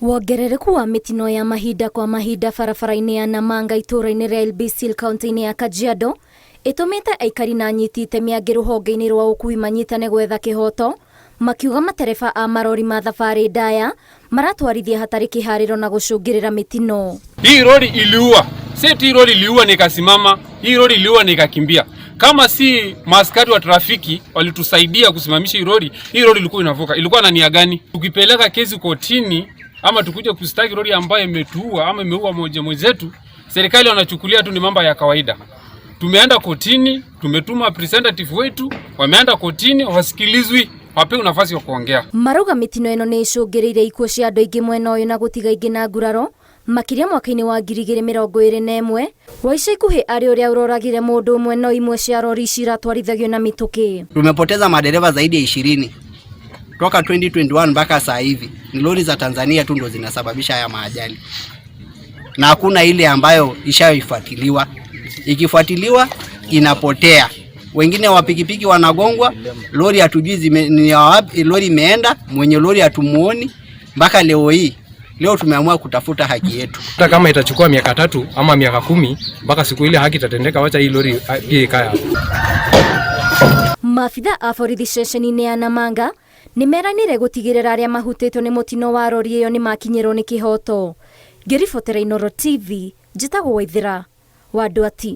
Wongerereku wa mĩtino ya mahinda kwa mahinda barabara-inĩ ya Namanga itũũra-inĩ rĩa Ilbisil kaunti-inĩ ya Kajiado ĩtũmĩte aikari na anyiti itemi angĩ rũhonge-inĩ rwa ũkui manyitane gwetha kĩhoto makiuga matereba a marori ma thabarĩ ndaya maratwarithia hatarĩ kĩharĩro na gũcũngĩrĩra mĩtino. Hii lori iliua, si eti lori iliua nikasimama, hii lori iliua nikakimbia. Kama si maaskari wa trafiki walitusaidia kusimamisha hii lori, hii lori ilikuwa inavuka. Ilikuwa na nia gani? Tukipeleka kesi kotini ama tukuje kustaki lori ambayo imetuua ama imeua mmoja mwenzetu, serikali wanachukulia tu ni mambo ya kawaida. Tumeenda kotini, tumetuma representative wetu, wameenda kotini, wasikilizwi, wapewe nafasi ya kuongea. Marauga mĩtino ĩno nĩ ĩcũngĩrĩire ikuũ cia andũ aingĩ mwena ũyũ na gũtiga ingĩ na nguraro makĩria mwaka-inĩ wa 2021 wa ica ikuhĩ arĩ ũrĩa ũroragire mũndũ ũmwe no imwe cia rori ici iratwarithagio na mĩtũkĩ. Tumepoteza madereva zaidi ya 20 toka 2021 mpaka saa hivi. Ni lori za Tanzania tu ndo zinasababisha haya maajali, na hakuna ile ambayo ishayoifuatiliwa. Ikifuatiliwa inapotea. Wengine wa pikipiki wanagongwa, lori hatujui ni ya wapi, lori imeenda, mwenye lori hatumuoni mpaka leo hii. Leo tumeamua kutafuta haki yetu. Hata kama itachukua miaka 3 ama miaka 10 mpaka siku ile haki itatendeka, wacha hii lori pia ikae hapo. Maabitha a borithi ceceni-inĩ ya Namanga nĩmeranĩire gũtigĩrĩra arĩa mahutĩtio nĩ mũtino wa rori ĩyo nĩmakinyĩrwo nĩ kĩhoto. Ngĩribotera Inooro TV, njĩtagwo Waithĩra wa Ndwati.